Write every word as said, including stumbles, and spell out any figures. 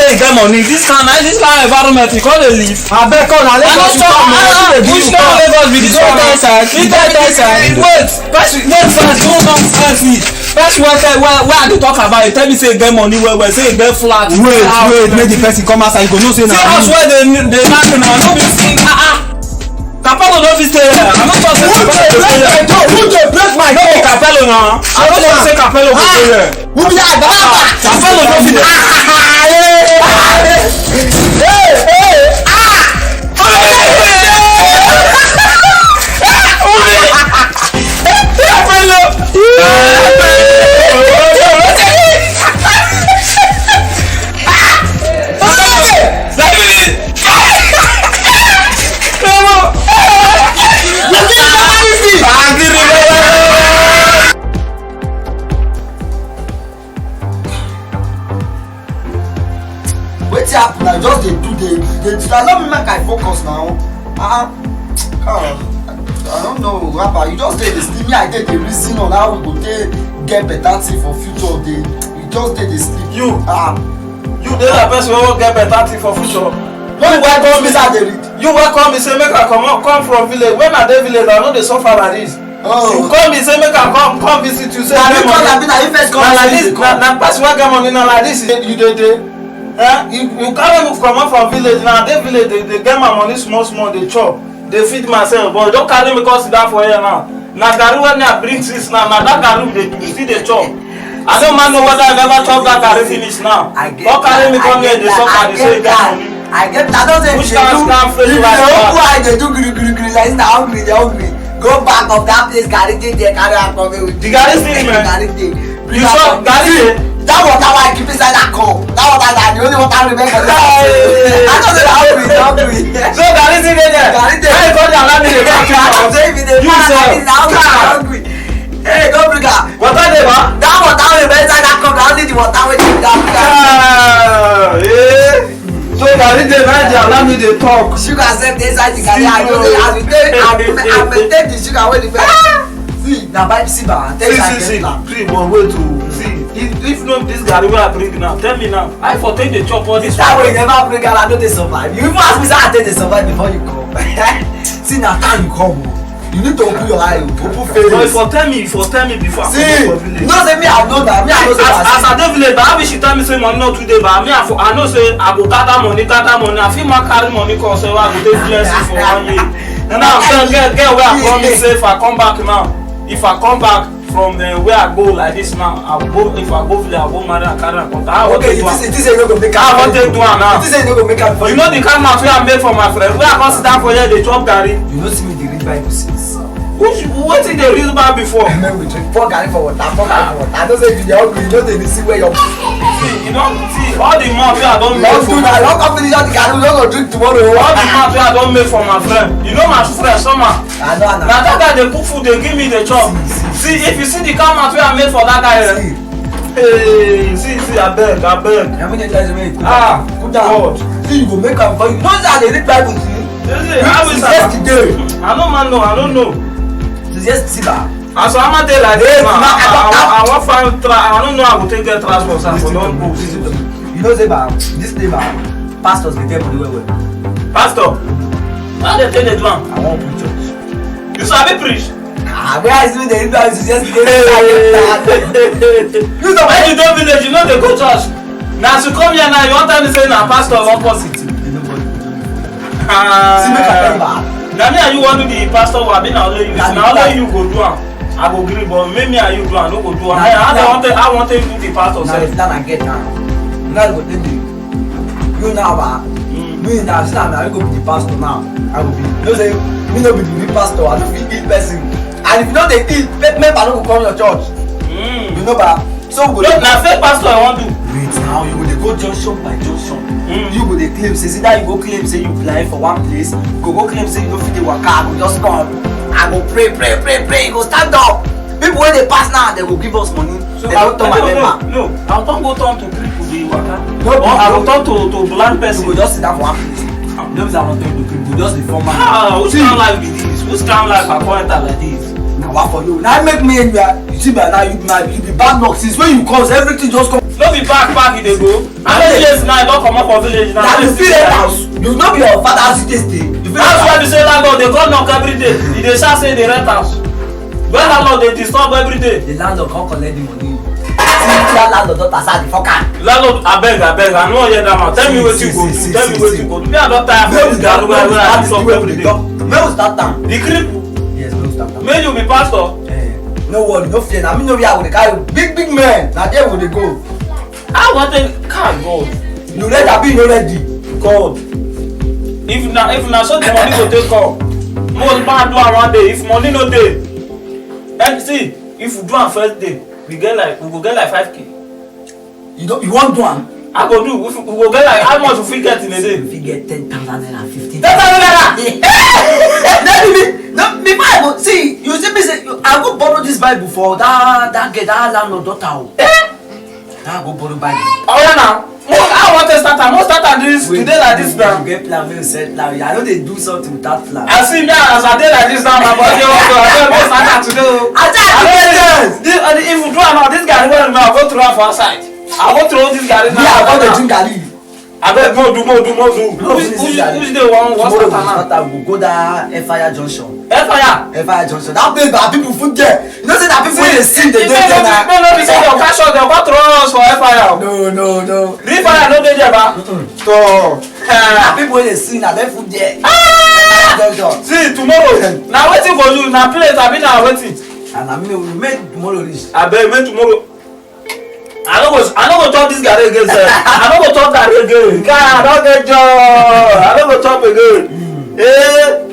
Hey, get money. This kind, this kind of environment, you call dey live. Abeg, come na Lagos you come, man. Wetin dey do you come? Which kind of Lagos be this one? You don die side. You don die side. Wait, first, wait first, no nonsense. First, wey wey wey I dey talk about, you tell me say you get money well well, say you get flat. Wait, wait, make the person come outside, you go know say na me. See house wey dey dey knack now, no be say, ah ah. Capello no fit stay here. I no talk say Capello go stay here. Who dey break my door? No be Capello na. I no talk say Capello go stay here. Who be that? Capello no fit. Hey, hey, ah! Capello. Wetin happen? I just dey do the the I no be make I focus now. Ah, ah, I don't know, rapper. You just dey dey sleep. Me, I dey dey reason on how we go take get better thing for future. Dey you just dey dey sleep. You, ah, you dey that person wey wan get better thing for future. No be why come me say I dey read. You wey come me say make I comot come from village. When I dey village, I no dey suffer like this. Oh. You call me say make I come come visit you. Say na me call abi na you first call me say you dey come? Na like this, na person wey get money na like this you dey dey. Eh? You you carry me comot from village na dey village dey dey get my money small small dey chop dey feed myself but you don carry me come sit down for here now. Na garri wey me I bring since now na that garri we dey we still dey chop. I no man know whether I never chop that garri finish now. Come carry me come here dey suffer dey say you get money. I get I don say if you dey open eye dey do grigri grigri like this na hungry dey hungry. Go back of that place garri dey there carry am come here with you. The garri still remain. Garri dey. You sure garri dey? That water wey I keep inside that cup that water na the only water remain for this house. I know say na hungry dey hungry. So garri still dey there. Garri dey. How you come dey allow me dey come keep am? I say if you dey pass like this na hungry na hungry. Hey, go bring am. Water dey ba? That water wey dey inside that cup na only the water wey dey that cup. Ah, eh. So garri dey na dey allow me dey talk. Sugar sef dey inside the garri. I know say as you take I maintain the sugar wey dey inside. See na buy see ba take see see see see but wait o see if if no be this garri wey I bring now tell me now how you for take dey chop all this. That way you never bring am I no dey survive you even ask me say I take dey survive before you come. See na time you come o. You need to open your eye o open face. But you for tell me you for tell me before I comot for village. See you know say me I know na me I know say as as I dey village ba abi she tell me say money no too dey ba me I for I know say I go gather money gather money I fit ma carry money come say I go take bless you for one year. Na now girl girl girl wey I promise say if I come back now if I come back from uh, where I go like this now I go if I go village I go marry and carry am come I wan take do am. Okay you think say you think say you no go make am. I wan take do am now. You think say you no go make am before you. You know the kind mouth wey I make for my friend wey I come sit down for here dey chop garri. You no see me dey read bible since. Which wetin dey read bible for. Make we drink pour garri for water pour garri for water I know say if you dey hungry you no dey see where your. See you don see all the mouth wey I don make for my friend. Don do na you don come finish all the garri we no go drink tomorrow. All the mouth wey I don make for my friend you know my friend summer. I know na. Na that guy dey cook food dey give me dey chop. See if you see the kind mouth wey I make for that guy. See. Hey, see see abeg abeg. Na me dey tell you make you cool down. Ah, cool down. God. See you go make am for you. No say I dey read bible see. You see how is yesterday. I no man know I no know. Since yesterday ba. As Ama dey like this now, I I wan find try I no know I go take get transport sir for don go. You know say ba this day ba pastors dey get money well well. Pastor, how dem take dey do am? I wan open church. You sabi preach? Ah, where I see dey do am since yesterday. You know when you dey village, you no dey go church. Na as you come here now, you wan tell me say na pastor wan come city. Ah, see make I tell you ba. Na me and you wan do the pastor work, abi na only you? Na only you go do am. I go gree, but make me and you do am, I no go do am. Na I wan tell I wan tell you do the pastor sef. Na the plan I get now. You guys go take the you now ba. Me now see am I go be the pastor now. I go be. You know say me no be the real pastor. I no fit heal person. And if you no dey heal, member no go come your church. You know ba. So we go dey. Na fake pastor I wan do. Wait now, you go dey go junction by junction. You go dey claim say see that you go claim say you blind for one place, you go go claim say you no fit dey waka, I go just come, I go pray pray pray pray, you go stand up. People wey dey pass now, dem go give us money. So dem don turn my member. No, I don go turn to cripple dey waka. No, or I go turn to to blind person. You go just sit down for one place. No be say I wan turn to cripple, just dey form man. Ah, which kind life be this? Which kind life I come enter like this? Na wa for you. Na make me anywhere. You see by now you be my you be bad luck since when you come everything just come. No be back back you dey go. How many years now Don comot for village now. Na you fit rent house. You no be your father house you take stay. You fit rent house. That's why be say landlord dey come knock every day. E dey shout say e dey rent house. When landlord dey disturb every day. The landlord come collect the money. See that landlord don pass out the fuck am. Landlord, abeg, abeg, I no wan hear that man. Tell me wetin you go do. Tell me wetin you go do. Me, I don tire for this guy wey I dey disturb every day. Make we start am. The cripple. Yes, make we start am. Make you be pastor. Eh, no worry, no fear. Na me know where I go dey carry big big men. Na there we dey go. I wan tell, God. You ready abi you no ready? God. If na, if na so the money go take come, mo ma do am one day. If money no dey, and see, if we do am first day, we get like, we go get like five K. You don, you wan do am? I go do. If we go get like, how much we fit get in a day? We fit get ten thousand naira, fifteen thousand. Ten thousand naira. Let me, no, before I go see, you see me say, I go borrow this Bible for that, that girl, that landlord daughter o. Eh? That go borrow Bible. Oya now. Mo, I wan take start am. Mo start am this today like this now. You get plan, make you set plan. I no dey do something without plan. I see me as I dey like this now, my body also. I don go start am today o. I tell you, this, uh, if you do am now, this garri wey I go throw am for outside. I go throw this garri now. Me, I go dey drink garri. Abeg, mo do, mo do, mo do. No, which, which, which day wan, wan start am now? Tomorrow we start am, we go that Air Fire Junction. Air Fire? Air Fire Junction. That place, our people full there. You know say na people wey dey sing dey dey there na. Make no be say dem catch us, dem come throw us for Air Fire o. No, no, no. Real fire no dey there, ba? Mm-mm. So, eh. Na people wey dey sing, na dem full there. Ah! Junction. See, tomorrow, na wetin go do? Na plate, abi na wetin? And I mean, we make tomorrow reach. Abeg, make tomorrow. I no go, I no go chop this garri again, sir. I no go chop garri again. Guy, I don get joy. I no go chop again. Eh,